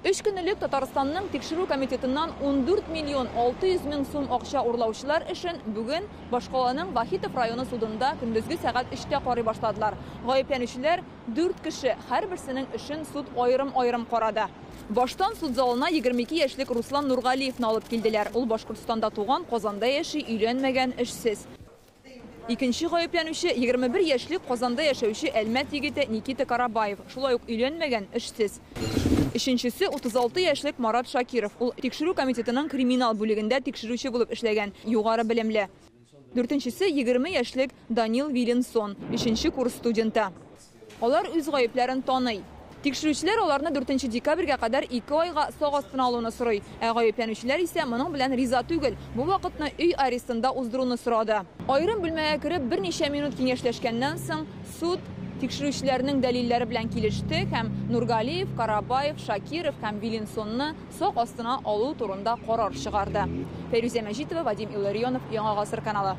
Өч көн элек Татарстанның Тикшерү комитетыннан 14 миллион 600 мең сум акча урлаучылар эшен бүген башкаланың Вахитов районы судында көндезге сәгать өчтә карый башладылар. Гаепләнүчеләр дүрт кеше, һәрберсенең эшен суд аерым-аерым карады. Баштан суд залына 22 яшьлек Руслан Нургалиевны алып килделәр. Ул Башкортстанда туган, Казанда яши, өйләнмәгән, эшсез. Икенче гаепләнүче 21 яшьлек Казанда яшәүче Әлмәт егете Никита Карабаев, шулай ук өйләнмәгән, эшсез. Өченчесе 36 яшьлек Марат Шакиров. Ул Тикшерү комитетының криминал бүлегендә тикшерүче булып эшләгән, югары белемле. Дүртенчесе 20 яшьлек Данил Виленсон, өченче курс студенты. Алар үз гаепләрен таный. Тикшерүчеләр аларны 4 декабрьгә кадәр 2 айга сак астына алуны сорый. Ә гаепләнүчеләр исә моның белән риза түгел. Бу вакытны өй арестында уздыруны сорады. Аерым бүлмәгә кереп берничә минут киңәшләшкәннән соң, суд тикшерүчеләрнең дәлилләре белән килеште һәм Нургалиев, Карабаев, Шакиров һәм Вилинсонны сак астына алу турында карар чыгарды. Фәйрүзә Мәҗитова, Вадим Илларионов, Яңа Гасыр каналы.